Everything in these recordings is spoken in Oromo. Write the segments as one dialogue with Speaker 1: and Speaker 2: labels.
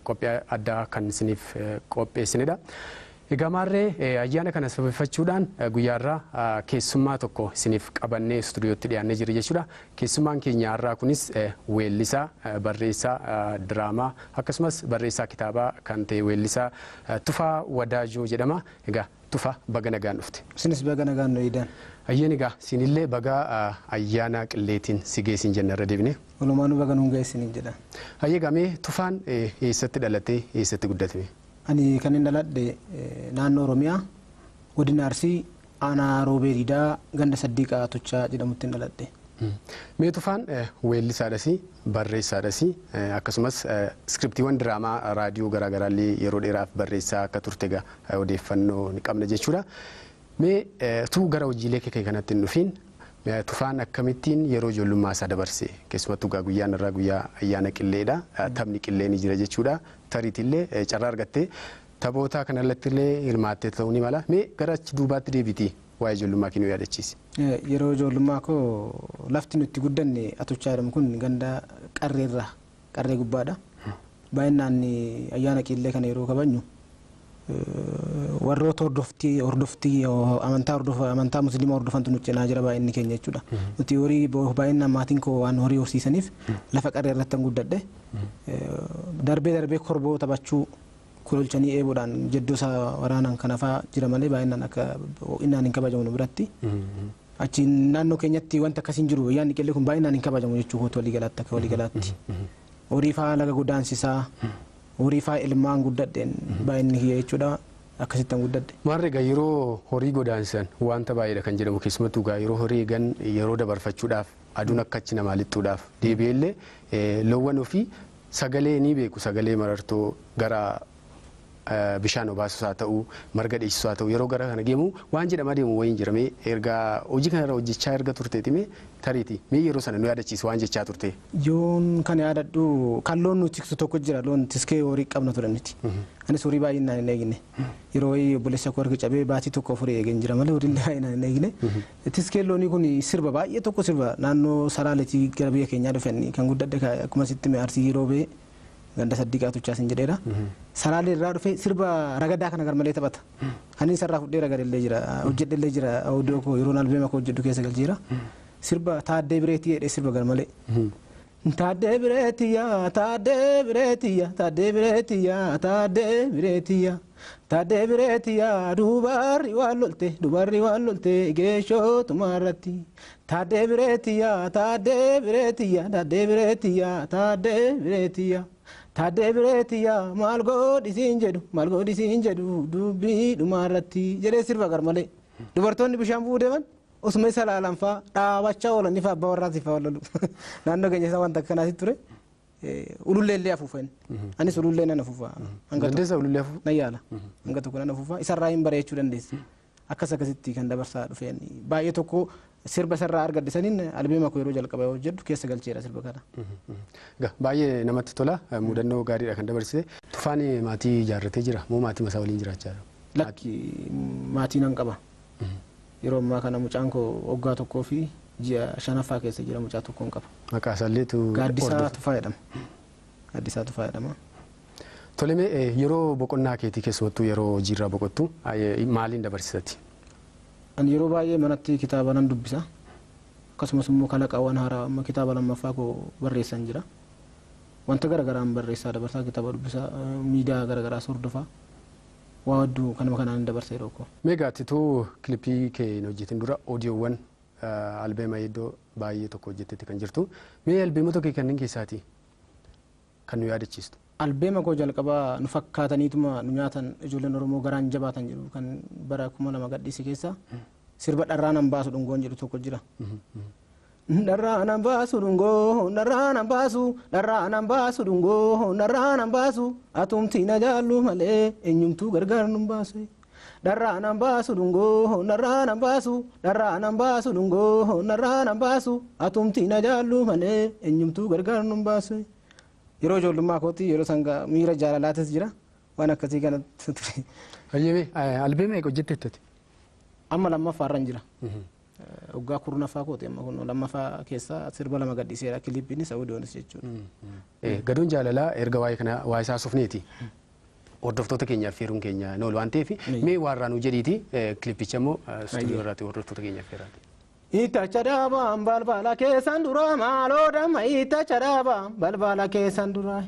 Speaker 1: Qophii addaa kan isiniif qopheessinedha. Egaa maarree ayyaana kana sababeeffachuudhaan guyyaarraa keessummaa tokko isiniif qabannee istuudiyootti dhiyaannee jira jechuudha. Keessummaan keenya har'aa kunis weellisaa, barreessaa diraamaa akkasumas barreessaa kitaabaa kan ta'e weellisaa Tufaa Wadaajoo jedhama. Egaa Tufaa, baga nagaan dhufte.
Speaker 2: Isinis baga nagaan nu eedan.
Speaker 1: Ayyeen, egaa siinillee baga ayyaana qilleetiin si geessin jenna irra deebine.
Speaker 2: Walumaanuu baga nuun geessiniin jedha.
Speaker 1: Ayyee, gamee Tufaan eessatti dhalatee, eessatti guddate?
Speaker 2: Ani kan hin dhaladhe naannoo Oromiyaa, godina Arsii, aanaa Roobee Diidaa, ganda Saddiiqaa Tochaa jedhamutti hin dhaladhe.
Speaker 1: Mee Tufaan weellisaadhas, barreessaadhas, akkasumas iskiriptiiwwan diraamaa raadiyoo garaagaraallee yeroo dheeraaf barreessaa akka turte egaa odeeffannoo ni qabna jechuudha. Mee tuu gara hojiilee kee kanatti hin dhufiin, Tufaan akkamittiin yeroo ijoollummaa isaa dabarse? Keessumattuu gaa guyyaan irraa guyyaa ayyaana qilleedha. Taphni qillee ni jira jechuudha. Tariitillee carraa argattee taphoota kanarratti illee hirmaattee ta'uu ni mala. Mee gara achi duubaatti deebiitii waa'ee ijoollummaa kee nu yaadachiisi.
Speaker 2: Yeroo ijoollummaa koo lafti nutti guddanne Atochaa jedhamu kun ganda qarreerra, qarree gubbaadha. Baay'inaan ayyaana qillee kana yeroo kabajnu warroota hordoftii amantaa hordofa, amantaa musliimaa hordofantu nu cinaa jira baay'inni keenya jechuudha. Nuti horii baay'inaan maatiin koo waan horii horsiisaniif lafa qarree irratti kan guddadhe. Darbee darbee korboo taphachuu, kololchanii eeboodhaan jeddoo isaa waraanaan kan hafaa jira malee baay'inaan akka ho'inaan hin kabajamu nu biratti. Achi naannoo keenyatti wanta akkasiin jiru, ayyaanni qillee kun baay'inaan hin kabajamu jechuu kootu waliigalaatti, akka waliigalaatti. Horii fa'aa laga godaansisaa, horii fa'aa ilmaan guddadheen baay'inni kiyya jechuudha, akkasitti kan guddadhe.
Speaker 1: Maarree egaa yeroo horii godaansisan wanta baay'eedha kan jedhamu, keessumattuu egaa yeroo horii eegan yeroo dabarfachuudhaaf, aduun akka achi namaa lixxuudhaaf, deebi'ellee loowwan ofii sagalee ni beeku, sagalee marartoo gara bishaan obaasus haa ta'u, marga dheessisu haa ta'u, yeroo gara kana geemu waan jedhamaa deemu wayiin jira. Erga hojii kanarra hojjechaa erga turteeti, mee tariiti mee yeroo sana nu yaadachiisu waan jechaa turte.
Speaker 2: Yoon kan yaadadhu kan loon nu tiksu tokko jira, loon tiskee horii qabna ture nuti. Anis horii baay'inaan hin eegne. Yeroo wayii obboleessa koo harka cabee baatii tokko afurii eegeen jira malee horii baay'inaan hin eegne. Tiskeen loonii kun sirba baay'ee tokko sirba, naannoo Salaaleetii gara biyya keenyaa dhufan kan guddadhe akkuma sitti Arsii Roobee ganda Saddiqaa Tuchaa sin jedheera. Salaalee irraa dhufe, sirba ragadaa kana garmalee taphata. Ani isarraa fudhee ragadellee jira, hojjedhellee jira, oodoo koo yeroon albeema koo hojjedhu keessa galcheera. Sirba taaddee bireetii jedhee sirba garmalee. Taaddee bireetiyyaa, taaddee bireetiyyaa, taaddee bireetiyyaa, taaddee bireetiyyaa. Taaddee bireetiyyaa, dubarri waan lolte, dubarri waan lolte geeshoo tumaarratti. Taaddee bireetiyyaa, taaddee bireetiyyaa, taaddee bireetiyyaa, taaddee bireetiyyaa. Taaddee bireetiyyaa, maal godhisiin jedhu, maal godhisiin jedhu dubbii dhumaarratti jedhee sirba garmalee. Dubartoonni bishaan bu'uu deeman osuma isa laalan fa'aa dhaabachaa oolan ifa abbaa warraatiif fa'aa wallalu. Naannoo keenya isa wanta akkanaati ture. Ulullee illee afuufa inni. Anis ulullee nan afuufa.
Speaker 1: Dandeessaa ulullee afuufa?
Speaker 2: Nan yaala. Hanga tokko nan afuufa. Isarraa hin bareechuu dandeessa. Akkas akkasitti kan dabarsaa dhufeen baay'ee tokko sirba isarraa argadde saniin albeema koo yeroo jalqaba hojjedhu keessa galcheera sirba kana.
Speaker 1: Baay'ee namatti tola, mudannoo gaariidha kan dabarsite. Tufaan maatii ijaarratee jira moo maatii masaa waliin jiraachaa jira?
Speaker 2: Lakki, maatii nan qaba. Yeroo ammaa kana mucaan koo waggaa 1 fi ji'a 5ffaa keessa jira, mucaa tokko hin qaba.
Speaker 1: Maqaa isaalleetu?
Speaker 2: Gaaddisaa Tufaa jedhama. Gaaddisaa Tufaa jedhama.
Speaker 1: Tole, yeroo boqonnaa keetii, keessumattuu yeroo hojiirraa boqottu, maaliin dabarsitati?
Speaker 2: Ani yeroo baay'ee manatti kitaaba nan dubbisa. Akkasumas immoo kalaqaawwan haaraa, amma kitaaba lammaffaa koo barreessan jira. Wanta garaagaraan barreessaa dabarsaa, kitaaba dubbisaa, miidiyaa garaagaraas hordofaa. Waa hedduu kanuma kanaan dabarsa yeroo koo.
Speaker 1: Mee gaattituu kilipii kee hin hojjetin dura oodiyoowwan albeema iddoo baay'ee tokko hojjettetti kan jirtu. Mee albeemota kee kanneen keessaati kan nu yaadachiistu?
Speaker 2: Albeema koo jalqabaa nu fakkaataniituma nu nyaatan ijoolleen Oromoo garaan jabaatan jedhu kan bara 2000 gadhiise keessa sirba dharraa nan baasu dhungoon jedhu tokko jira. Dharraa nan baasu dhungoo, dharraa nan baasu, dharraa nan baasu dhungoo, dharraa nan baasu, atumti na jaallu malee eenyumtuu gargaar nun baasu. Dharraa nan baasu dhungoo, dharraa nan baasu, dharraa nan baasu dhungoo, dharraa nan baasu, atumti na jaallu malee eenyumtuu gargaar nun baasu. Yeroo ijoollummaa kootti yeroo sangaa miira jaalalaatis jira, waan akkasii kanatti ture.
Speaker 1: Hayyee, albeema eega hojjetteettati?
Speaker 2: Amma lammaffaarran jira. Waggaa 10ffaa kooti amma kun 2ffaa keessa sirba 2 gadhiiseera kiliippiinis audiyoonis jechuudha.
Speaker 1: Gadoon jaalalaa erga waa'ee kana waa'ee isaa sufneeti. Hordoftoota keenyaaf feeruun keenya nool waan ta'eef mee waarraa nuu jedhiiti kiliippicha immoo istuudiyoo irraati hordoftoota keenyaaf feeraati.
Speaker 2: Itacha dhaabaan balbala keessan dura maaloo damma itacha dhaabaan balbala keessan dura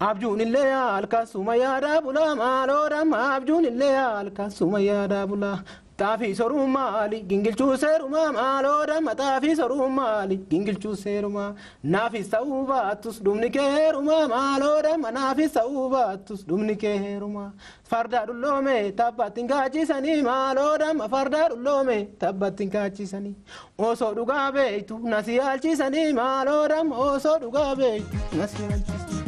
Speaker 2: abjuun illee halkan suma yaadaa bula maaloo damma abjuun illee halkan suma yaadaa bula xaafii soruu maali gingilchuu seerumaa maaloo damma xaafii soruu maali gingilchuu seerumaa naafis ta'uu baattus dhumni kee heerumaa maaloo damma naafis ta'uu baattus dhumni kee heerumaa farda dhulloome tabbattiin kaachisanii maaloo damma farda dhulloome tabbattiin kaachisanii osoo dhugaa beektu nasi yaalchisanii maaloo damma osoo dhugaa beektu nasi yaalchisanii.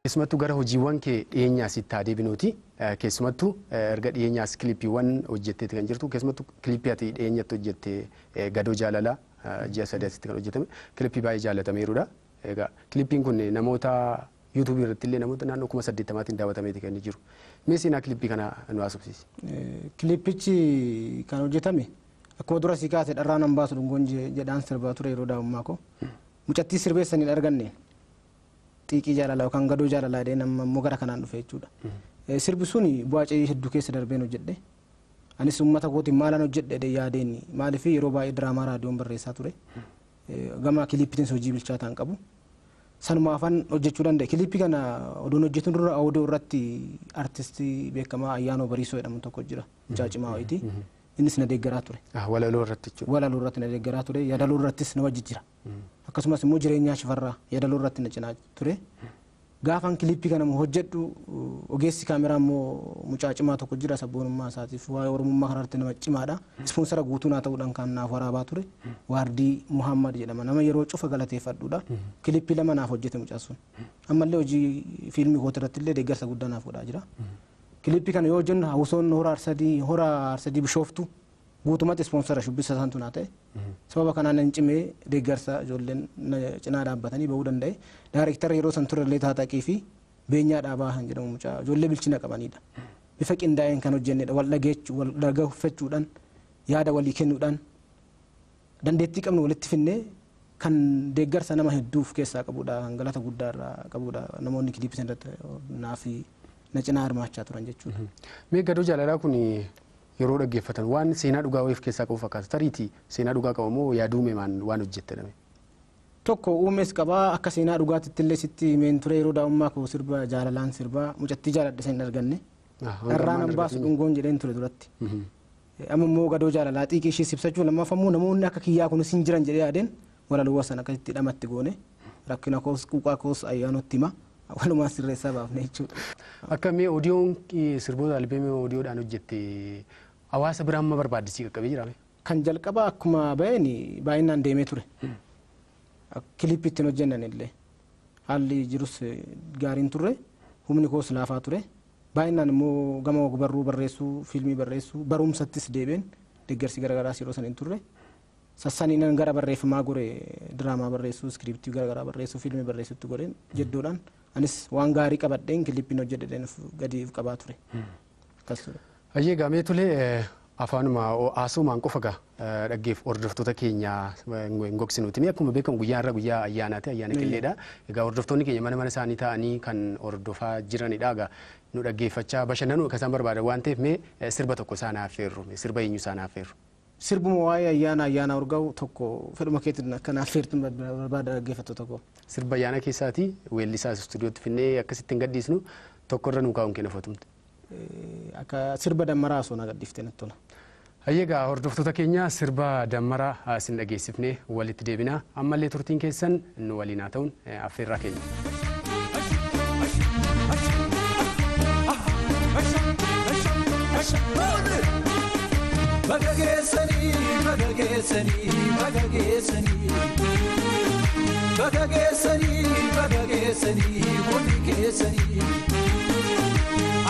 Speaker 1: Keessumattuu gara hojiiwwan kee dhiyeenyaas itti adeemnuuti. Keessumattuu erga dhiyeenyaas kiliippiiwwan hojjetteeti kan jirtu. Keessumattuu kiliippii ati dhiyeenyatti hojjette Gadoo Jaalalaa ji'a 3 asitti kan hojjetame kiliippii baay'ee jaallatameerudha. Egaa kiliippiin kun namoota yuutuubii irratti illee namoota naannoo 80,000 daawwatameeti kan inni jiru. Mee seenaa kiliippii kana nu haasofsiisi.
Speaker 2: Kiliippichi kan hojjetame akkuma dura si kaase dharraa nan baasu dhungoon jedhaan sirbaa ture yeroo daa'ummaa koo. Mucattii sirbeessanii hin arganne. Xiiqii jaalalaa yookaan gadoo jaalalaa jedhee nama immoo gara kanaan dhufe jechuudha. Sirbi sun bu'aa ce'ii hedduu keessa darbeen hojjedhe. Anis uummata kootiin maalaan hojjedhe jedhee yaadeen maaliif yeroo baay'ee diraamaa raadiyoon barreessaa ture. Gama kiliippiitiin hojii bilchaataa hin qabu. Sanuma afaan hojjechuu danda'e. Kiliippii kana oduun hojjetuun dura oduu irratti artistii beekamaa Ayyaanoo Bariisoo jedhamu tokko jira. Mucaa cimaa wayiiti. Innis na deeggaraa ture.
Speaker 1: Walaloo irratti jechuudha.
Speaker 2: Walaloo irratti na deeggaraa ture. Yaadaloo irrattis na wajji jira. Akkasumas immoo jireenyaa shifarraa yaadaloo irratti na cinaa ture. Gaafan kiliippii kana hojjedhu ogeessi kaameraa immoo mucaa cimaa tokko jira sabboonummaa isaatiif waa'ee oromummaa kanarratti nama cimaadha. Ispoonsara guutuu naa ta'uudhaan kan naaf waraabaa ture. Waardii Muhammad jedhama nama yeroo cufa galateeffadhuudha. Kiliippii 2 naaf hojjete mucaan sun. Ammallee hojii fiilmii kooti irratti illee deeggarsa guddaa naaf godhaa jira. Kiliippii kana yoo hojjennu hawwisoon hora Arsadii Bishooftu guutummaatti ispoonsara shubbisa isaantu naa ta'e. Sababa kanaan nan cimee deeggarsa ijoolleen cinaa dhaabbatanii bahuu danda'e. Daayirektara yeroo san ture illee Taataqii fi Beenyaa Dhaabaa kan jedhamu mucaa ijoollee bilchina qabanidha. Bifa qindaa'een kan hojjennedha. Wal dhageechuu, wal dhaggeeffachuudhaan, yaada walii kennuudhaan dandeettii qabnu walitti finnee kan deeggarsa nama hedduu of keessaa qabudha. Kan galata guddaa irraa qabudha. Namoonni kiliippii irratti naaf na cinaa hirmaachaa turan jechuudha.
Speaker 1: Mee Gadoo Jaalalaa kun yeroo dhaggeeffatan waan seenaa dhugaa wayii of keessaa qabu fakkaata. Tariitii seenaa dhugaa qabu moo yaaduu uumemaan waan hojjettedhame?
Speaker 2: Tokko uumes qabaa akka seenaa dhugaatitti illee sitti himeen ture yeroo daa'ummaa koo sirba jaalalaan sirbaa mucattii jaaladhe san hin arganne. Dharraa nan baasu dhungoon jedheen ture duratti. Amma immoo gadoo jaalalaa xiiqii ishee ibsachuu lammaffaa immoo namoonni akka kiyyaa kunis hin jiran jedhee yaadeen walaloo sana akkasitti dhamatti goone rakkina koos quuqaa koos ayyaanotti hima walumaa sirreessaa baafne jechuudha.
Speaker 1: Akka mee odiyoon sirboota albeemii odiyoodhaan hojjette hawaasa biraa amma barbaaddisii qaqqabee jiraame?
Speaker 2: Kan jalqaba akkuma baheen baay'inaan deemee ture. Kilippi ittiin hojjennan illee haalli jirus gaariin turre humni koos laafaa ture. Baay'inaan immoo gama ogbarruu barreessuu fiilmii barreessuu barumsattis deebiin deeggarsi garaagaraas yeroo san hin turre. Sassaniinan gara barreeffamaa gore diraamaa barreessuu iskiriiptii garaagaraa barreessuu fiilmii barreessuutti goreen jeddoodhaan anis waan gaarii qabadheen kilippiin hojjedheen gadi qabaa ture. Akkas ture.
Speaker 1: Ayyee gaamee tolee afaanuma haasawumaan qofa gaa dhaggeef hordoftoota keenya hin gogsinuuti. Akkuma beekamu guyyaa irra guyyaa ayyaanaati ayyaana qilleedha. Egaa hordoftoonni keenya mana mana isaanii taa'anii kan hordofaa jiranidha. Egaa nu dhaggeeffachaa bashannanuu akka isaan barbaadan waan ta'eef mee sirba tokko isaan affeerru sirba eenyu isaan affeerru.
Speaker 2: Sirbuma waa'ee ayyaana ayyaana urgaa'u tokko fedhuma keetiin akka naaf affeertu barbaada dhaggeeffattu tokko.
Speaker 1: Sirba ayyaana keessaati weellisaa istuudiyootti finnee akkasitti hin gadhiisnu tokkorra nu kaa'uun keenya fotumte.
Speaker 2: Akka sirba dammaraa osoo na gadhiiftee natti tola.
Speaker 1: Egaa hordoftoota keenya sirba dammaraa isin dhageessifnee walitti deebina. Ammallee turtiin keessan nu waliin haa ta'uun affeerraa keenya.
Speaker 3: Baga geessanii, baga geessanii, baga geessanii. Baga geessanii, baga geessanii, hundi geessanii.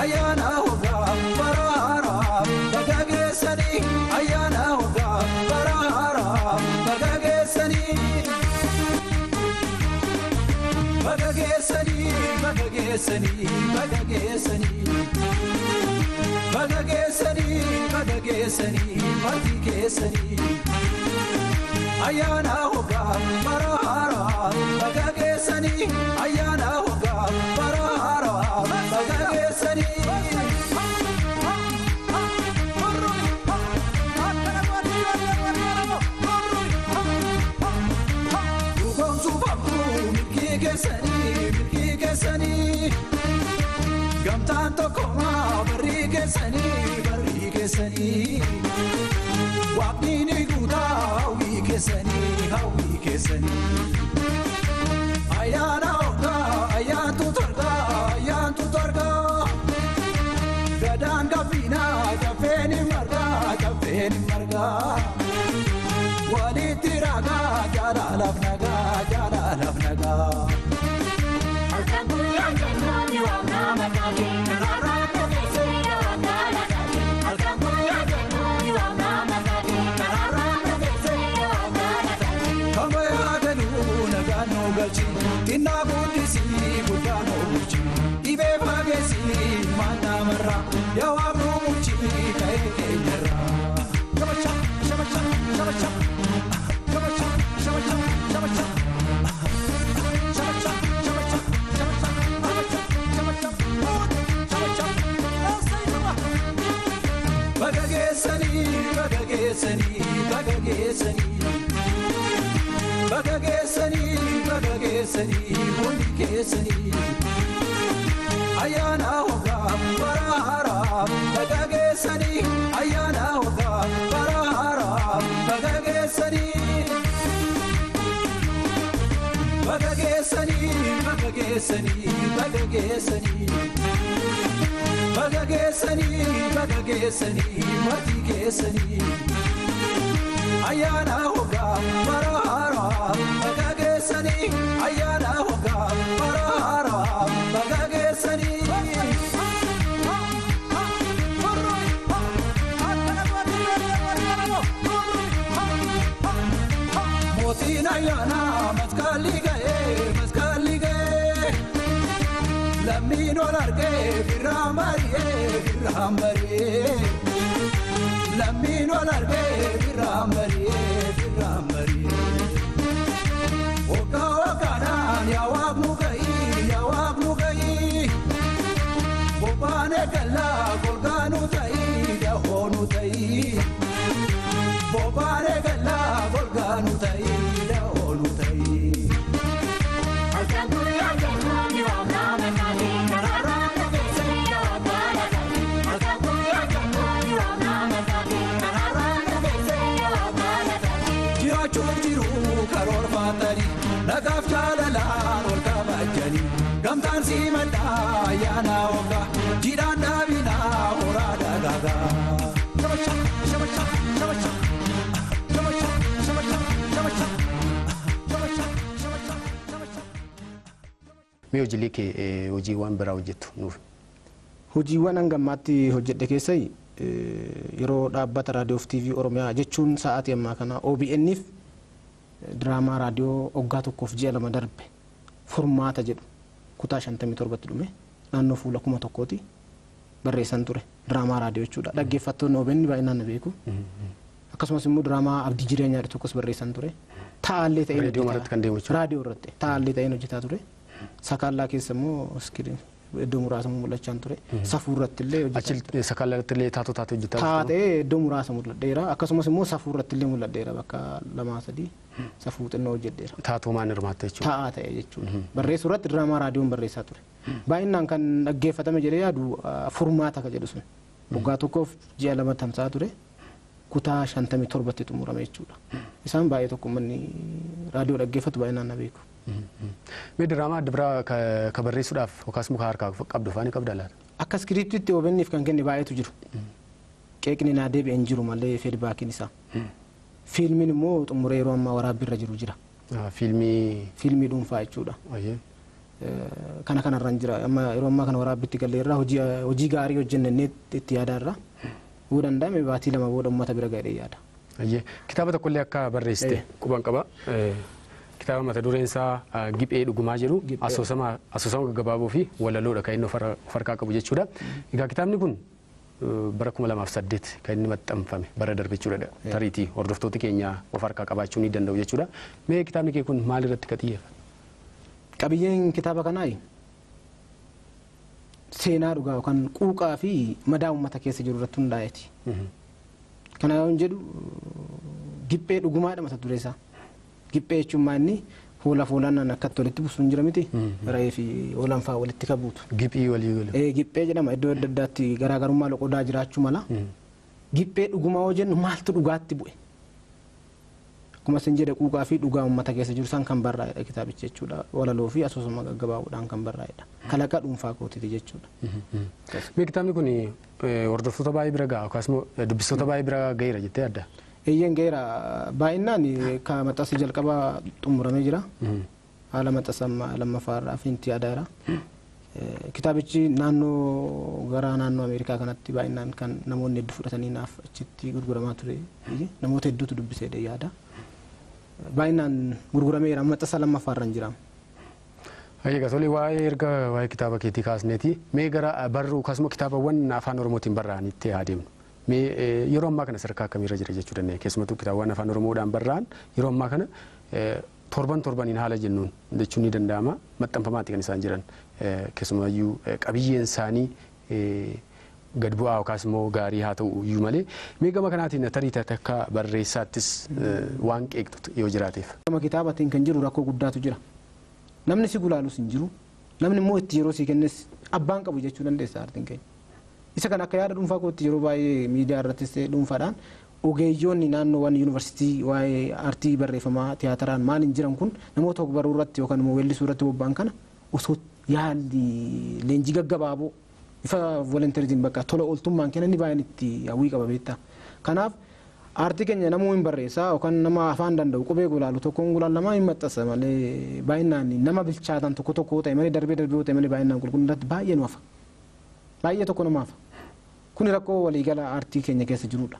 Speaker 3: Ayyaana hoggaa bara haaraa, baga geessanii. Ayyaana hoggaa bara haaraa, baga geessanii. Baga geessanii, baga geessanii, baga geessanii. Baga geessanii, baga geessanii, marti geessanii. Ayyaana hoggaa bara haaraa, baga geessanii. Ayyaana hoggaa bara haaraa, baga geessanii. Dhugoomsuu famtuu milkii keessanii, milkii keessanii. Gamtaan tokkummaa barrii keessanii, barrii keessanii. Waaqni ni guutaa hawwii keessanii, hawwii keessanii. Ayyaana hoggaa, ayyaantu torgaa, ayyaantu torgaa. Gadaan gaffiinaa, caffeen hin margaa, caffeen hin margaa. Walitti ragaa, jaalalaaf nagaa, jaalalaaf nagaa. Xinnaa guddisii guddaa nu bulchi dhibee fageessii maal namarraa yaa waaqnu bulchi ka'ee keenyarraa. Shabasha shabasha shabasha shabasha shabasha shabasha shabasha shabasha shabasha shabasha shabasha. Baga geessanii baga geessanii baga geessanii. Baga geessanii, baga geessanii, hundi geessanii. Ayyaana hoggaa bara haaraa, baga geessanii. Ayyaana hoggaa bara haaraa, baga geessanii. Baga geessanii, baga geessanii, baga geessanii. Baga geessanii, baga geessanii, marti geessanii. Ayyaana hoggaa bara haaraa, baga geessanii. Ayyaana hoggaa bara haaraa, baga geessanii. Mootiin ayyaanaa masqalli ga'ee, masqalli ga'ee. Lammiin ol argee birraan bari'ee, birraan bari'ee. Lammiin ol argee birraan bari'ee, birraan bari'ee. Hoggaa hoggaadhaan yaa waaqnu ga'ii, yaa waaqnu ga'ii. Bobbaan eegallaa golgaa nu ta'ii, dahoo nu ta'ii. Gamtaan simadhaa ayyaana waggaa jiidhaan dhaabinaa horaa dagaagaa. Shabasha shabasha shabasha shabasha shabasha shabasha shabasha shabasha shabasha.
Speaker 1: Mee hojiilee kee hojiiwwan biraa hojjettu nuuf.
Speaker 2: Hojiiwwan hanga ammaatti hojjedhe keessai yeroo dhaabbata raadiyoo fi TV Oromiyaa jechuun sa'aatii ammaa kana OBN'if diraamaa raadiyoo waggaa 1 fi ji'a 2 darbe furmaata jedhu kutaa 57tti dhume naannoo fuula 1000tti barreessan ture diraamaa raadiyoo jechuudha. Dhaggeeffattoonni OBN baay'inaan na beeku. Akkasumas immoo diraamaa abdii jireenyaa tokkos barreessan ture. Taa'allee ta'een
Speaker 1: Raadiyoo irratti kan deemu jechuudha.
Speaker 2: Raadiyoo irratti taa'allee ta'een hojjetaa ture. Sakaallaa keessa immoo iskiriin iddoo muraasa mul'achaa ture. Safuu irratti illee hojjetaa ture.
Speaker 1: Achi sakaallaa irratti illee taatoo taatee hojjetaa
Speaker 2: turte. Taatee iddoo muraasa mul'adheera. Akkasumas immoo safuu irratti illee mul'adheera bakka 2 3 safuu xinnoo hojjedheera.
Speaker 1: Taatoo maan hirmaatte jechuudha.
Speaker 2: Taa'aa ta'e jechuudha. Barreessuu irratti diraamaa raadiyoon barreessaa ture. Baay'inaan kan dhaggeeffatame jedhee yaadu furmaata ka jedhu sun. Waggaa 1 fi ji'a 2 tamsa'aa ture. Kutaa 57tti xumurame jechuudha. Isaan baay'ee tokko manni raadiyoo dhaggeeffatu baay'inaan na beeku.
Speaker 1: Mee diraamaa adda biraa ka barreessuudhaaf yookaas muka harkaa qabdu faani qabda laata?
Speaker 2: Akka iskiriiptiitti OBN'if kan kenne baay'eetu jiru. Qeeqni naa deebi'e hin jiru malee feedbaakiin isaa. Fiilmiin immoo xumuree yeroo ammaa waraabbiirra jiru jira.
Speaker 1: Fiilmii.
Speaker 2: Fiilmii dhuunfaa jechuudha. Kana kanarra hin jira. Amma yeroo ammaa kana waraabbitti galleerra hojii gaarii hojjennee itti yaadaarra. Yoo danda'ame baatii 2 booda uummata bira ga'ee yaada.
Speaker 1: Kitaaba tokkollee akka barreessite quban qaba. Kitaaba mata dureen isaa Giphee Dhugumaa jedhu asoosama gaggabaaboo fi walaloodha kan inni of harkaa qabu jechuudha. Egaa kitaabni kun bara 2008 kan inni maxxanfame bara darbe jechuudha. Tariitii hordoftooti keenya of harkaa qabaachuu ni danda'u jechuudha. Mee kitaabni kee kun maal irratti ka xiyyeeffate?
Speaker 2: Qabiyyeen kitaaba kanaa seenaa dhugaa yookaan quuqaa fi madaa uummata keessa jiru irratti hundaa'eeti. Kana yoon jedhu Giphee Dhugumaadha mata duree isaa. Giphee jechuun maal inni hoolaa fi hoolaan akkatti walitti buusuun jira miti. Re'ee fi hoolaan fa'aa walitti kabuutu.
Speaker 1: Giphii walii galu.
Speaker 2: Giphee jedhama iddoo adda addaatti garaagarummaa loqodaa jiraachuu mala. Giphee dhugumaa yoo jennu maaltu dhugaatti bu'e? Akkuma isin jedhe quuqaa fi dhugaa uummata keessa jiru isaan kan barraa'edha kitaabichi jechuudha. Walaloo fi asoosama gaggabaaboodhaan kan barraa'edha. Kalaqa dhuunfaa kootiiti jechuudha.
Speaker 1: Mee kitaabni kun hordoftoota baay'ee bira ga'a yookaas immoo dubbistoota baay'ee bira ga'eera jettee yaadda?
Speaker 2: Eeyyeen ga'eera. Baay'inaan ka maxxansi jalqabaa xumuramee jira. Haala maxxansa lammaffaa irraa fi itti yaadaera. Kitaabichi naannoo gara naannoo Ameerikaa kanatti baay'inaan kan namoonni hedduu fudhatanii naaf achitti gurguramaa ture. Namoota hedduutu dubbisee yaada. Baay'inaan gurgurameera maxxansa lammaffaa irra hin jira.
Speaker 1: Egaa tole waa'ee erga waa'ee kitaaba keetii kaasneeti mee gara barruu akkasuma kitaabawwan afaan Oromootiin barraa'anitti haa deemnu. Mee yeroo ammaa kana sadarkaa akkamiirra jira jechuu dandeenya? Keessumattuu kitaabawwan afaan Oromoodhaan barraa'an yeroo ammaa kana torban torbaniin haala jennuun jechuun ni danda'ama. Maxxanfamaatti kan isaan jiran keessumayyuu qabiyyeen isaanii gad bu'aa yookaas immoo gaarii haa ta'u iyyuu malee mee gama kanaatiin tarii akka barreessaattis waan qeeqxu yoo jiraateef.
Speaker 2: Gama kitaabatiin kan jiru rakkoo guddaatu jira. Namni si gulaalus hin jiru. Namni immoo itti yeroo si kennes abbaan qabu jechuu dandeessa aartiin keenya. Isa kan akka yaada dhuunfaa kootti yeroo baay'ee miidiyaa irrattis ta'e dhuunfaadhaan ogeeyyoonni naannoowwan yuunivarsiitii waa'ee aartii barreeffamaa tiyaataraan maal hin jiran kun namoota ogbarruu irratti yookaan immoo weellisuu irratti bobba'an kana osoo yaalli leenjii gaggabaaboo ifa volonteeritiin bakka tola ooltummaan kennan baay'een itti hawwii qaba beektaa. Kanaaf aartii keenya namuu hin barreessaa yookaan nama afaan danda'u qubee gulaalu tokkoon gulaalamaa hin maxxansa malee baay'inaan nama bilchaatan tokko tokko ta'e malee darbee darbee ta'e malee baay'inaan qulqullina irratti baay'ee nu hafa. Baay'ee tokko nama hafa. Kuni rakkoo waliigala aartii keenya keessa jirudha.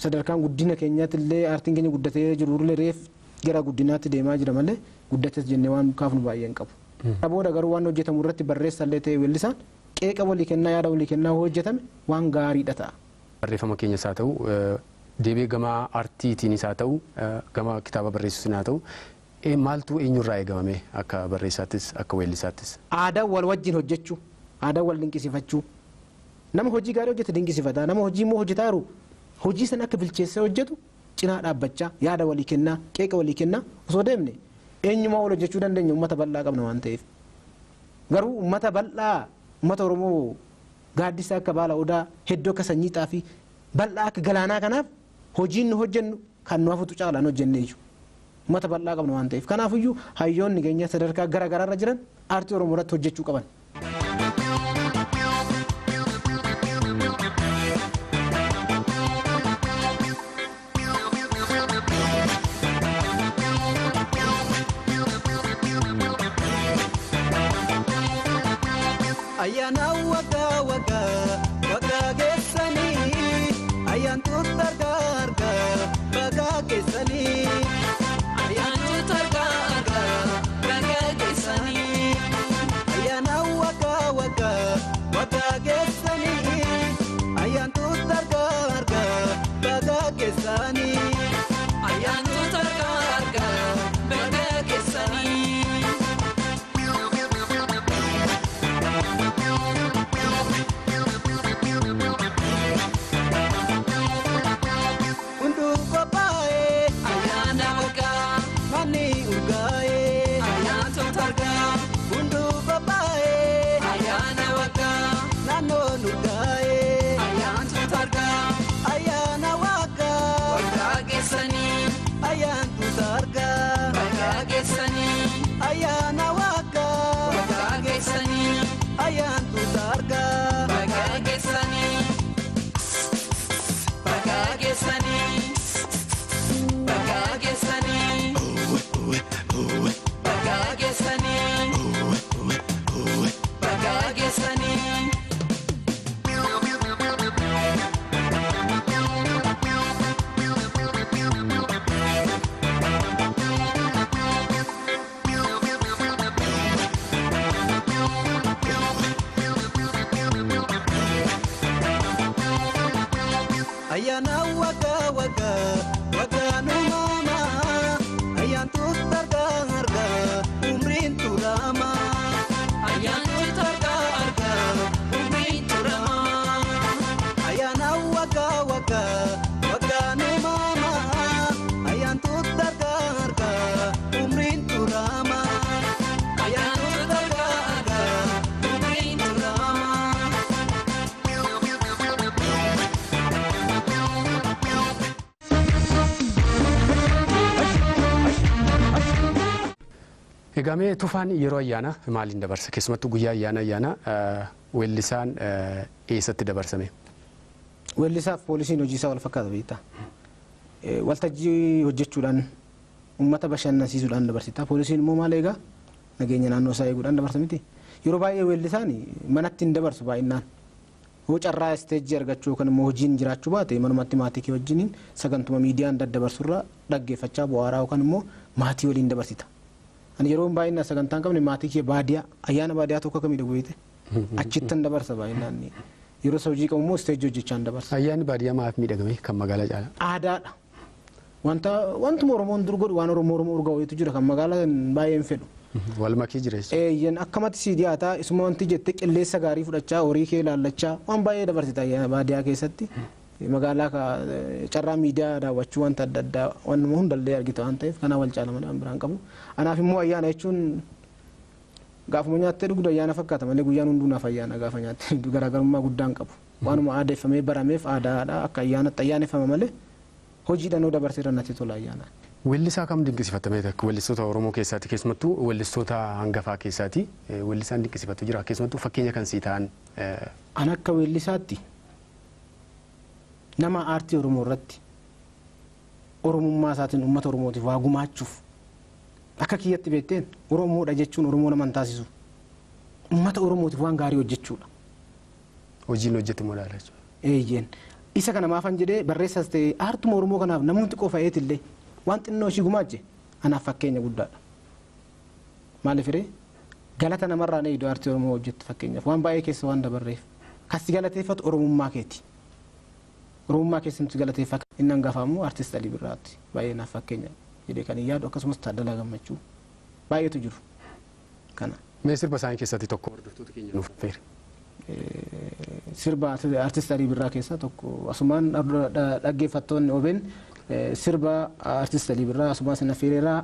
Speaker 2: Sadarkaan guddina keenyaatti illee aartiin keenya guddatee jiru illee reef gara guddinaatti deemaa jira malee guddates jennee waan kaafnu baay'ee hin qabu. Booda garuu waan hojjetamu irratti barreessallee ta'e weellisaan qeeqa walii kennaa yaada walii kennaa hojjetame waan gaariidha ta'a.
Speaker 1: Barreeffama keenyas haa ta'u deebi'ee gama aartiitiinis haa ta'u gama kitaaba barreessuutiin haa ta'u maaltu eenyurraa eegamame akka barreessaattis akka weellisaattis?
Speaker 2: Aadaa wal wajjin hojjechuu, aadaa wal dinqisiifachuu. Nama hojii gaarii hojjete dinqisiifata, nama hojii immoo hojjetaa jiru hojii sana akka bilcheessee hojjetu cinaa dhaabbachaa yaada walii kennaa qeeqa walii kennaa osoo deemne eenyumaa wal hojjechuu dandeenya uummata bal'aa qabna waan ta'eef. Garuu uummata bal'aa uummata Oromoo gaaddisa akka baala odaa hedduu akka sanyii xaafii bal'aa akka galaanaa kanaaf hojiin nu hojjennu kan nu hafutu caalaan hojjenne iyyuu. Uummata bal'aa qabna waan ta'eef. Kanaafiyyuu hayyoonni keenya sadarkaa gara garaarra jiran aartii Oromoo irratti hojjechuu qaban.
Speaker 3: Ayyaana waggaa waggaa waggaa geessanii ayyaantu targaa argaa bagaa geessanii. Ayyaantu targaa argaa bagaa geessanii. Ayyaana waggaa waggaa waggaa geessanii ayyaantu targaa argaa bagaa geessanii. Ayyaantu targaa argaa bagaa geessanii. Hunduu qophaa'ee ayyaana waggaa manni urgaa'ee ayyaantu targaa. Hunduu qophaa'ee ayyaana waggaa naannoon urgaa'ee ayyaantu targaa. Ayyaana waggaa waggaa geessanii ayyaantu targaa waggaa geessanii ayyaana waggaa waggaa geessanii ayyaantu targaa waggaa geessanii. Bagaa geessanii bagaa geessanii bagaa geessanii bagaa geessanii. Ayyaana waggaa waggaa waggaa nu maama ayyaantu targaa argaa umriin turama. Ayyaantu targaa argaa umriin turama. Ayyaana waggaa waggaa waggaa nu maama ayyaantu targaa argaa umriin turama. Ayyaantu targaa argaa umriin turama.
Speaker 1: Egaa mee Tufaan yeroo ayyaana maaliin dabarsa? Keessumattuu guyyaa ayyaana weellisaan eessatti dabarsame?
Speaker 2: Weellisaaf poolisiin hojii isaa wal fakkaata beektaa. Waltajjii hojjechuudhaan uummata bashannansiisuudhaan dabarsita. Poolisiin immoo maal eegaa? Nageenya naannoo isaa eeguudhaan dabarsa miti. Yeroo baay'ee weellisaan manatti hin dabarsu baay'inaan. Hoo carraa isteejjii argachuu yookaan immoo hojiin jiraachuu baate manumatti maatii kee wajjiniin sagantuma miidiyaan daddabarsurraa dhaggeeffachaa bu'aaraa yookaan immoo maatii waliin dabarsita. Ani yeroo baay'inaan sagantaa hin qabne maatii kee baadiyaa ayyaana baadiyaa tokko akka miidhagu beekte achittan dabarsa baay'inaan. Yeroo isa hojii qabu immoo isteejjii hojjechaan dabarsa.
Speaker 1: Ayyaanni baadiyyaa maaf miidhagame kan magaalaa caalaa?
Speaker 2: Aadaadha. Wanta wantuma Oromoon dur godhu waan Oromoo Oromoo urgaa wayiitu jira kan magaalaa baay'ee hin fedhu.
Speaker 1: Wal makee jira jechuudha.
Speaker 2: Eeyyan akkamatti si dhiyaataa isuma wanti jettee qilleensa gaarii fudhachaa horii kee ilaallachaa waan baay'ee dabarsita ayyaana baadiyyaa keessatti. Magaalaa carraa miidiyaa daawwachuu wanta adda addaa waanuma hundallee argita waan ta'eef kanaa wal caala malee waan biraan qabu. Anaaf immoo ayyaana jechuun gaafuma nyaattee dhugdu ayyaana fakkaata malee guyyaan hunduu naaf ayyaana gaafa nyaattee dhugdu garaagarummaa guddaan qabu. Waanuma aadeeffamee barameef aadaadha akka ayyaanatti ayyaaneffama malee hojiidhaan yoo dabarseera natti tola ayyaana.
Speaker 1: Weellisaa kam dinqisiifatame takka weellistoota Oromoo keessaati keessumattuu weellistoota hangafaa keessaati weellisaan dinqisiifatu jira keessumattuu fakkeenya kan sii ta'an
Speaker 2: An akka weellisaatti nama aartii Oromoo irratti Oromummaa isaatiin uummata Oromootiif waa gumaachuuf akka kiyyatti beekteen Oromoodha jechuun Oromoo nama hin taasisu. Uummata Oromootiif waan gaarii hojjechuudha.
Speaker 1: Hojiin hojjetamu laala jechuudha.
Speaker 2: Eeyyeen. Isa kana maafan jedhee barreessas ta'e aartuma Oromoo kanaaf namoonni qofa eetillee waan xinnoo ishii gumaache anaaf fakkeenya guddaadha. Maaliif ree galata namarraa na eegdu aartii Oromoo hojjettu fakkeenyaaf waan baay'ee keessa waan dabarreef kasi galateeffatu Oromummaa keeti. Oromummaa keessatti galateeffatu inni hangafaa immoo aartist Alii Birraatti baay'ee naaf fakkeenya jedhee kan hin yaadu akkasumas Taaddalaa Gammachuu baay'eetu jiru kana.
Speaker 1: Mee sirba isaanii keessatti tokko hordoftoota keenya nuuf affeeri.
Speaker 2: Sirba aartist Alii Birraa keessaa tokko asumaan dhaggeeffattoonni OBN sirba aartist Alii Birraa asumaan sin affeereera.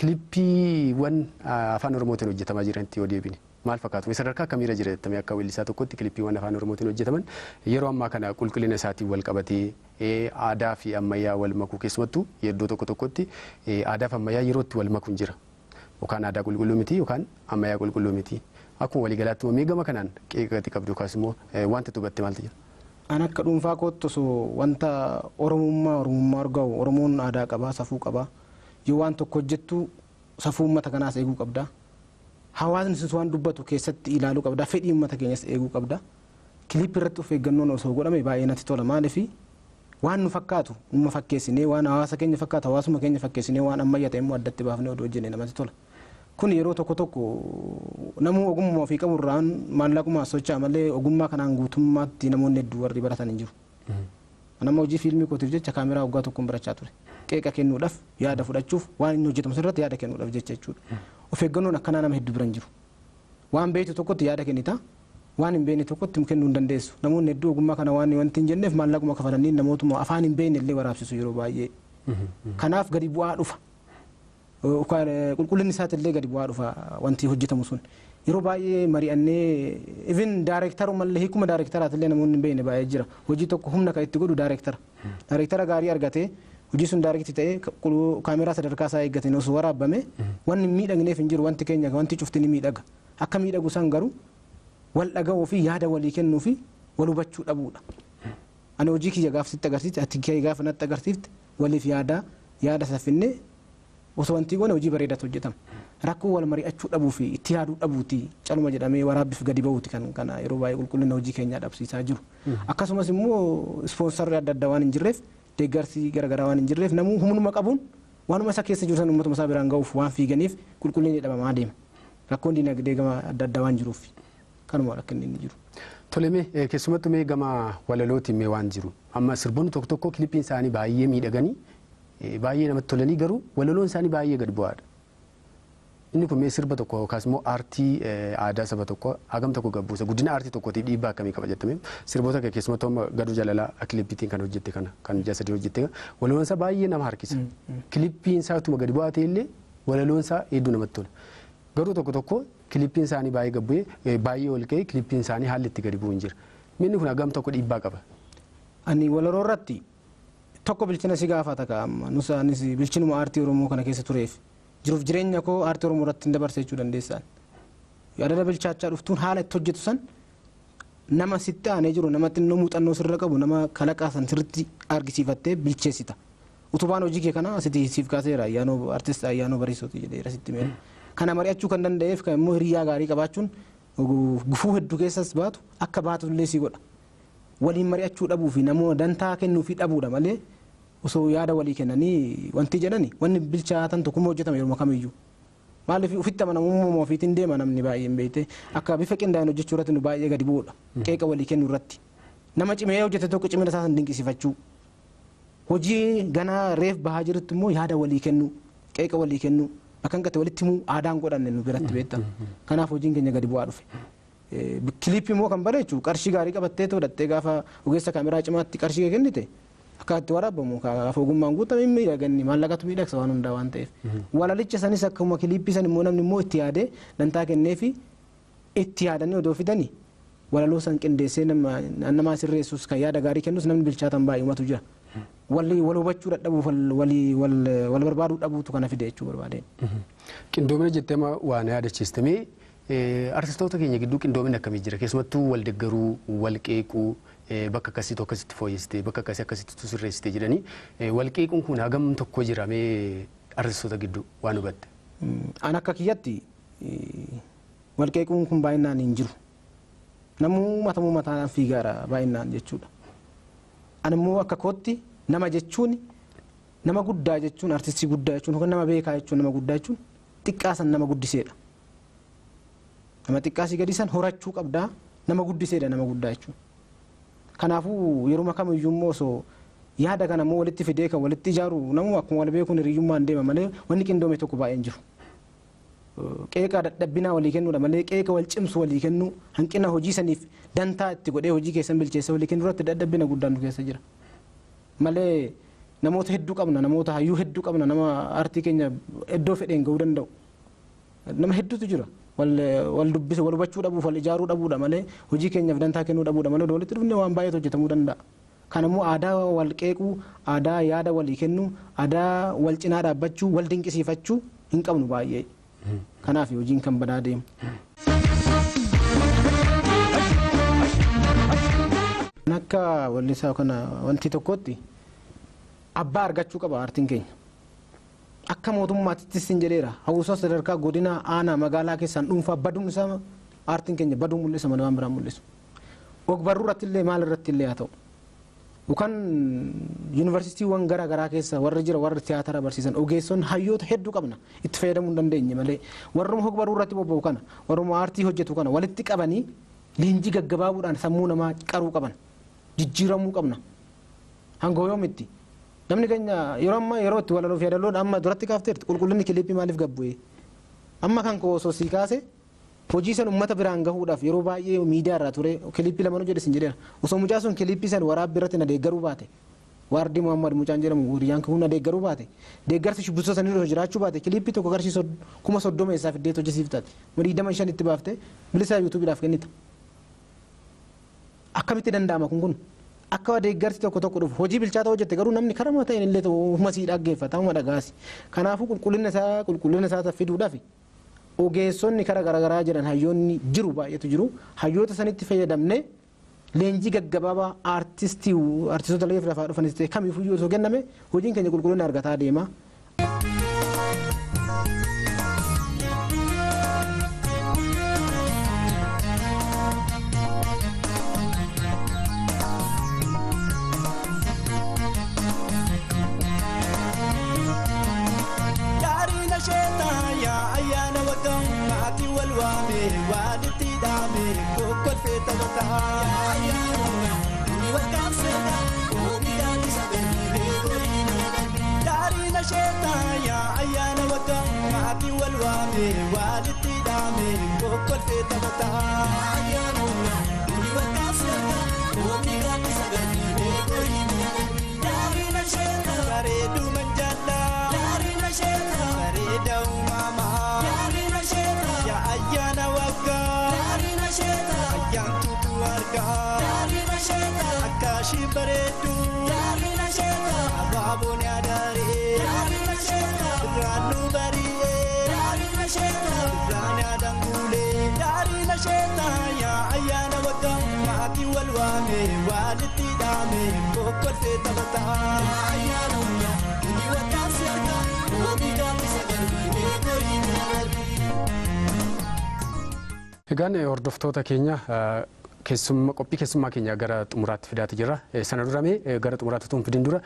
Speaker 1: Kilippiiwwan afaan Oromootiin hojjetamaa jiranitti yoo deebine maal fakkaatu? Sadarkaa akkamiirra jira jettamee akka weellisaa tokkotti kilippiiwwan afaan Oromootiin hojjetaman yeroo ammaa kana qulqullina isaatiin wal qabatee aadaa fi ammayyaa wal makuu keessumattuu iddoo tokko tokkotti aadaa fi ammayyaa yerootti wal makuun jira. Yookaan aadaa qulqulluu miti yookaan ammayyaa qulqulluu miti. Akkuma waliigalaatti immoo gama kanaan qeeqati qabdu yookaas immoo wanta hubatte maaltu jira?
Speaker 2: An akka dhuunfaa kootti osoo wanta Oromummaa argamu Oromoon aadaa qabaa, safuu qabaa. Yoo waan tokko hojjettu safuu uummata kanaas eeguu qabda. Hawaasni sun waan dubbatu keessatti ilaaluu qabda. Fedhii uummata keenyas eeguu qabda. Kilippii irratti of eeggannoon osoo godhame baay'ee natti tola. Maaliif waan nu fakkaatu numa fakkeessinee waan hawaasa keenya fakkaatu hawaasuma keenya fakkeessinee waan ammayyaa ta'e immoo addatti baafnee odoo hojjenne namatti tola. Kun yeroo tokko tokko namuu ogummaa ofii qabu irraan maallaquma socho'a malee ogummaa kanaan guutummaatti namoonni hedduu warri baratan hin jiru. Nama hojii fiilmii kootiif jecha kaameraa waggaa tokkoon barachaa ture. Qeeqa kennuudhaaf yaada fudhachuuf waan inni hojjetamu sirratti yaada kennuudhaaf jecha jechuudha. Of eeggannoon akkanaa nama hedduu bira hin jiru. Waan beektu tokkotti yaada kennita. Waan hin beekne tokkotti kennuu hin dandeessu. Namoonni hedduu ogummaa kana waan wanti hin jenneef maallaquma kafalanii namootuma afaan hin beekne illee waraabsisu yeroo baay'ee. Kanaaf gadi bu'aa dhufa. Qulqullinni isaati illee gadi bu'aa dhufa wanti hojjetamu sun. Yeroo baay'ee mari'annee even daareektaruma illee hiikuma daareektaraati illee namoonni hin beekne baay'ee jira. Hojii tokko humna kan itti godhu daareektara. Daareektara gaarii argatee hojii sun daareekti ta'ee kaameraa sadarkaa isaa eeggateen osoo waraabame wanni hin miidhagneef hin jiru wanti keenya wanti cufti ni miidhaga. Akka miidhagu san garuu wal dhaga'uu fi yaada walii kennuu fi wal hubachuu dhabuudha. Ani hojii kiyya gaafa sitti agarsiifte ati kiyya gaafa natti agarsiifte waliif yaada yaada saffinnee osoo wanti goone hojii bareedaatu hojjetama. Rakkoo wal mari'achuu dhabuu fi itti yaaduu dhabuuti caluma jedhamee waraabbiif gadi ba'uuti kan kana yeroo baay'ee qulqullina hojii keenyaa dhabsiisaa jiru. Akkasumas immoo ispoonsarri adda addaa waan hin jirreef deeggarsi garaagaraa waan hin jirreef namuu humnuma qabuun waanuma isa keessa jiru san uummatuma isaa biraan ga'uuf waan fiiganiif qulqullinni dhabamaa deema. Rakkoon dinagdee gama adda addaa waan jiruuf kanuma rakkinni inni jiru.
Speaker 1: Tole mee keessumattuu mee gama walalootiin mee waan jiru amma sirboonni tokko tokko kilippiin isaanii baay'ee miidhaganii baay'ee namatti tolanii garuu walaloon isaanii baay'ee gad bu'aadha. Inni kun mee sirba tokko yookaas immoo aartii aadaa saba tokko hagam tokko gabbuusa guddina aartii tokkootiif dhiibbaa akkamii qaba jettamee sirboota kee keessumattuu amma gaduu jaalalaa kilippiitiin kan hojjette kana kan ji'a sadii hojjette walaloon isaa baay'ee nama harkisa. Kilippiin isaa utuma gadi bu'aa ta'e illee walaloon isaa hedduu namatti tola. Garuu tokko tokko kilippiin isaanii baay'ee gabbu'ee baay'ee ol ka'ee kilippiin isaanii haalli itti gadi bu'u hin jira. Inni kun hagam tokko dhiibbaa qaba.
Speaker 2: Ani walaloo irratti tokko bilchina si gaafata kaa'ama. Nus anis bilchinuma aartii Oromoo kana keessa tureef jiruuf jireenya koo aartii Oromoo irratti hin dabarse jechuu dandeessaan. Yaadada bilchaachaa dhuftuun haala itti hojjetu san nama sitti aanee jiru nama xinnoo muuxannoo sirra qabu nama kalaqaa san sirriitti argisiifattee bilcheessita. Utubaan hojii kee kana asitti siif kaaseera ayyaanoo aartist ayyaanoo bariisooti jedheera sitti meera. Kana mari'achuu kan danda'eef kan immoo hiriyaa gaarii qabaachuun gufuu hedduu keessas baatu akka baatu illee si godha. Waliin mari'achuu dhabuu fi namoota dantaa kennuu fi dhabuudha malee osoo yaada walii kennanii wanti jedhani wanni bilchaatan tokkummaa hojjetama yeroo kamiyyuu. Maaliif ofitti amanamummaa ofiitiin deema namni baay'een beekte akka bifa qindaa'een hojjechuu irratti nu baay'ee gadi bu'uudha. Qeeqa walii kennuu irratti. Nama cimee hojjete tokko cimina isaa san dinqisiifachuu. Hojii ganaa reef bahaa jirutti immoo yaada walii kennuu qeeqa walii kennuu bakka hanqate walitti himuu aadaan godhanne nu biratti beekta. Kanaaf hojiin keenya gadi bu'aa dhufe. Kilippii immoo kan bareechu qarshii gaarii qabattee godhattee gaafa ogeessa kaameraa cimaatti qarshii kennite akka itti waraabamu gaafa ogummaan guutame hin miidhaganni maallaqatu miidhagsa waan hundaa waan ta'eef. Walalicha sanis akkuma kilippii san immoo namni immoo itti yaadee dantaa kenneefi itti yaadanii odoo fidanii walaloo san qindeessee nama sirreessus kan yaada gaarii kennus namni bilchaatan baay'umatu jira. Walii wal hubachuu dadhabuuf walii wal barbaaduu dhabuutu kana fide jechuu barbaadeen.
Speaker 1: Qindoomina jettee waan yaadachiistamee artistoota keenya gidduu qindoomina akkamii jira? Keessumattuu wal deeggaruu, wal qeequu, bakka akkasiitu akkasitti fooyyessite, bakka akkasii akkasitti sirreessite jedhanii wal qeequun kun hagam tokko jira mee artistoota gidduu waan hubatte?
Speaker 2: An akka kiyyatti wal qeequun kun baay'inaan hin jiru. Namuu matamuu mataan fiigaara baay'inaan jechuudha. An immoo akka kootti nama jechuun nama guddaa jechuun artistii guddaa jechuun yookaan nama beekaa jechuun nama guddaa jechuun xiqqaa san nama guddiseedha. Nama xiqqaa si gadi san horachuu qabdaa nama guddiseedha nama guddaa jechuun. Kanaafuu yeroo kamiyyuu immoo osoo yaada kana immoo walitti fidee kan walitti ijaaru namuu akkuma wal beekuun hiriyyummaan deema malee wanni qindoome tokko baay'een jiru. Qeeqa dadhabbinaa walii kennuudha malee qeeqa wal cimsu walii kennuu hanqina hojii saniif dantaa itti godhee hojii keessan bilcheessa walii kennuu irratti dadhabbina guddaan nu keessa jira. Malee Namoota hedduu qabna, namoota hayyuu hedduu qabna, nama aartii keenya iddoo fedheen gahuu danda'u. Nama hedduutu jira. Wal dubbisa, wal hubachuu dhabuuf, wal ijaaruu dhabuudha malee, hojii keenyaaf dantaa kennuu dhabuudha malee walitti dhufne waan baay'eetu hojjetamuu danda'a. Kan immoo aadaa wal qeequu, aadaa yaada walii kennuu, aadaa wal cinaa dhaabbachuu, wal dinqisiifachuu hin qabnu baay'ee. Kanaaf hojiin kan badaa deemu. Akka wallisaa kana wanti tokkotti abbaa argachuu qaba aartiin keenya. Akka mootummaattis hin jedheera. Hawwisoo sadarkaa godina aanaa magaalaa keessaan dhuunfaa baduun isaa aartiin keenya baduu mul'isa malee waan biraa mul'isu. Ogbarruu irratti illee maal irratti illee haa ta'u. Yookaan yuunivarsiitiiwwan garaa garaa keessa warri jira warri tiyaatara barsiisan ogeessonni hayyoota hedduu qabna itti fayyadamuu hin dandeenye malee warruma ogbarruu irratti bobba'u kana warruma aartii hojjetu kana walitti qabanii leenjii gaggabaabuudhaan sammuu namaa qaruu qaban jijjiiramuu qabna. Hanga yoomitti namni keenya yeroo ammaa yeroo itti walaloo fi yaadaloon amma duratti kaafteerti qulqullinni kiliippii maaliif gabbu'e amma kan koo osoo sii kaase hojii san uummata biraan gahuudhaaf yeroo baay'ee miidiyaa irraa ture kiliippii lama jedhe sin jedheera osoo mucaa sun kiliippii san waraabbii irratti na deeggaruu baate Waardii Muhammad mucaan jedhamu hiriyyaan kun na deeggaruu baate deeggarsi shubbistoota sanii osoo jiraachuu baate kiliippii tokko qarshii 30,000 eessaa fiddee hojjesiif taate 25 itti baaftee bilisa yuutuubiidhaaf kennita. Akkamitti danda'ama kun akka deeggarsi tokko tokko dhufu hojii bilchaata hojjette garuu namni karaa ta'een illee ofuma sii dhaggeeffata ofuma dhagaasi kanaafuu qulqullina isaa fiduudhaaf ogeessonni karaa garaagaraa jiran hayyoonni jiru baay'eetu jiru hayyoota sanitti fayyadamne leenjii gaggabaabaa aartistoota lafaa dhufanis ta'e kamiifuyyuu osoo kenname hojiin keenya qulqullina argataa deema.
Speaker 1: Egaan hordoftoota keenya qophii keessummaa keenya gara xumuraatti fidaati jira. Sana duramee gara xumuraatti utuu hin fidin dura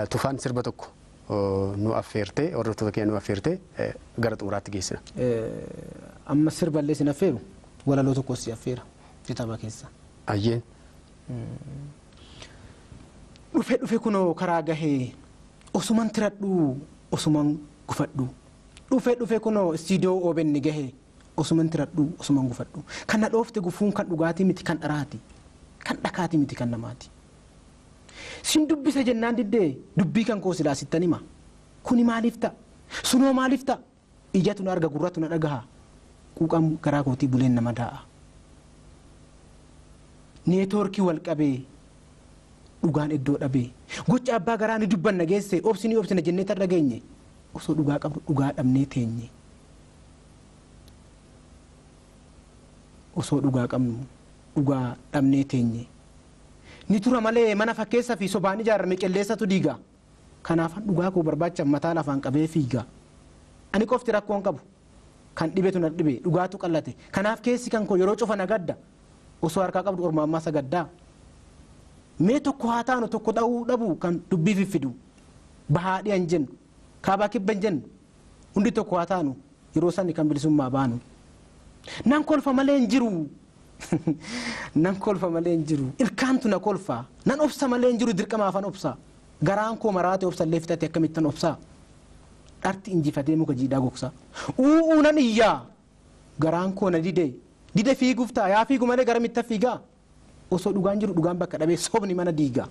Speaker 1: Tufaan sirba tokko nu affeertee hordoftoota keenya nu affeertee gara xumuraatti geessina.
Speaker 2: Amma sirballee sin affeeru walaloo tokkos si affeera kitaaba keessa.
Speaker 1: Ayyeen.
Speaker 2: Dhufe dhufe kunoo karaa gahee osuman tiradhuu osuman gufadhuu dhufe dhufe kunoo istiidiyoo OBN gahee osuman tiradhuu osuman gufadhuu kan na dhoofte gufuun kan dhugaatii miti kan dharaati kan dhakaatii miti kan namaati. Sin dubbisa jennaan diddee dubbii kan koo silaa sittan hima kuni maaliif ta'a sunoo maaliif ta'a ijatu na arga gurratu na dhagaha quuqam garaa kootii buleen nama daa'a. Neetwoorkii wal qabee dhugaan iddoo dhabee gocha abbaa garaa ni dubbanna geesse obsini obsina jennee tarra geenye osoo dhugaa qabdu dhugaa dhabnee teenye. Osoo dhugaa qabnu dhugaa dhabnee teenye. Ni tura malee mana fakkeessa fi sobaan ijaarame qilleessatu diiga. Kanaafan dhugaa koo barbaacha mataa lafaan qabee fiiga. Ani qofti rakkoon qabu kan dhibetu na dhibe dhugaatu qallate. Kanaaf keessi kan koo yeroo cufa na gadda osoo harkaa qabdu orma ammaa sagaddaa. Mee tokko haa taanu tokko dha'uu dhabu kan dubbii fiffidu bahaa dhiyan jennu kaabaa kibban jennu hundi tokko haa taanu yeroo sani kan bilisummaa baanu. Nan kolfa malee hin jiru. Nan kolfa malee hin jiru. Ilkaantu na kolfa. Nan obsa malee hin jiru dirqama afaan obsa. Garaan koo maraate obsa illee fixate akkamittan obsa. Dharti injifatee muka jiidhaa gogsa. U'uu nan iyyaa. Garaan koo na dide. Dide fiiguuf ta'a. Yaa fiigu malee gara mitta fiigaa. Osoo dhugaan jiru dhugaan bakka dhabee sobni mana diigaa.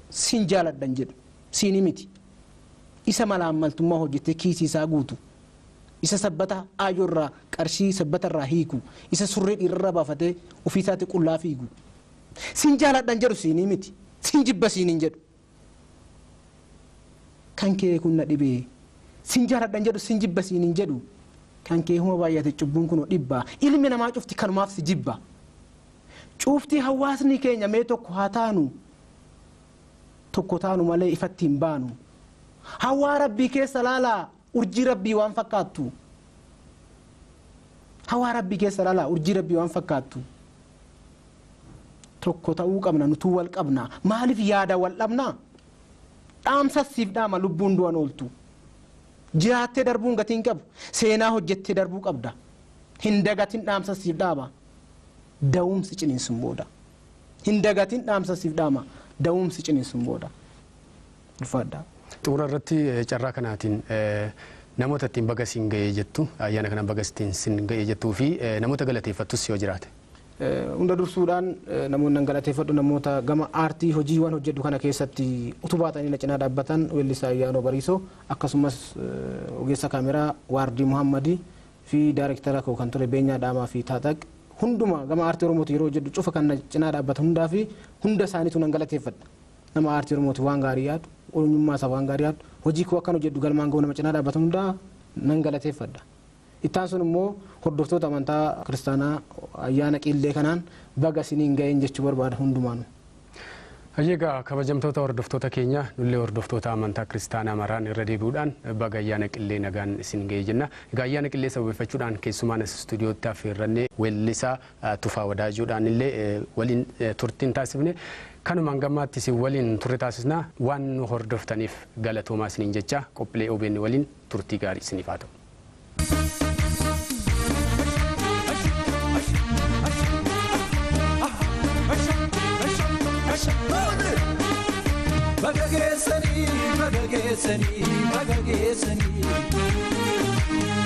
Speaker 2: Sin jaaladhan jedhu. Siinii miti. Isa malaammaltummaa hojjetee kiisii isaa guutu. Isa sabbata aayyoorraa qarshii sabbatarraa hiiku. Isa surree dhiirarraa baafatee ofiisaatti qullaa fiigu. Siin jaaladhan jedhu siinii miti. Siin jibba siiniin jedhu. Kan kee kun na dhibee. Siin jaaladhan jedhu siin jibba siiniin jedhu. Kan kee huma baay'ate cubbuun kunoo dhibba. Ilmi namaa cufti kanumaaf si jibba. Cufti hawaasni keenya mee tokko haa taanu. Tokko taanu malee ifatti hin baanu. Hawaa rabbii keessa laalaa urjii rabbii waan fakkaattu. Hawaa rabbii keessa laalaa urjii rabbii waan fakkaattu. Tokko ta'uu qabna nutuu wal qabna. Maaliif yaada wal dhabna? Dhaamsa siif dhaama lubbuun du'an ooltu. Jiraattee darbuun gatiin qabu. Seenaa hojjettee darbuu qabda. Hin dagatin dhaamsa siif dhaama. Da'umsi ciniinsun booda. Hin dagatin dhaamsa siif dhaama. Da'umsi ciniinsun booda. Ulfaadhaa.
Speaker 1: Xumura irratti carraa kanaatiin namoota ittiin baga siin ga'ee jettu ayyaana kana baga siin ga'ee jettuu fi namoota galateeffattus yoo jiraate.
Speaker 2: Hunda dursuudhaan namoonni galateeffadhu namoota gama aartii hojiiwwan hojjedhu kana keessatti utubaa ta'anii na cinaa dhaabbatan weellisaa Ayyaanoo Bariisoo akkasumas ogeessa kaameraa Waardii Muhammadii fi daayirektara koo kan ture Beenyaa Dhaamaa fi Taaxaq hunduma gama aartii Oromooti yeroo hojjedhu cufa kan na cinaa dhaabbatan hundaa fi hunda isaaniitu nan galateeffadha. Nama aartii Oromooti waan gaarii yaadu, oromummaa isaa waan gaarii yaadu, hojii koo akkan hojjedhu galmaan ga'u nama cinaa dhaabbatan hundaa nan galateeffadha. Ittaan sun immoo hordoftoota amantaa kiristaanaa ayyaana qillee kanaan baga isiniin ga'een jechuu barbaada hundumaanu.
Speaker 1: Egaa kabajamtoota hordoftoota keenya nullee hordoftoota amantaa kiristaanaa maraan irra deebi'uudhaan baga ayyaana qillee nagaan isin ga'ee jenna. Egaa ayyaana qillee sababeeffachuudhaan keessumaan as istuudiyootti affeerrannee weellisaa Tufaa Wadaajuudhaan illee waliin turtiin taasifne. Kanumaan gammaatti isin waliin turre taasisna waan nu hordoftaniif galatoomaa isiniin jecha qophiilee OBN waliin turtii gaarii isiniif haa ta'u.
Speaker 3: Baga geessanii, baga geessanii, baga geessanii.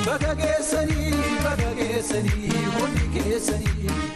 Speaker 3: Baga geessanii, baga geessanii, hundi keessanii.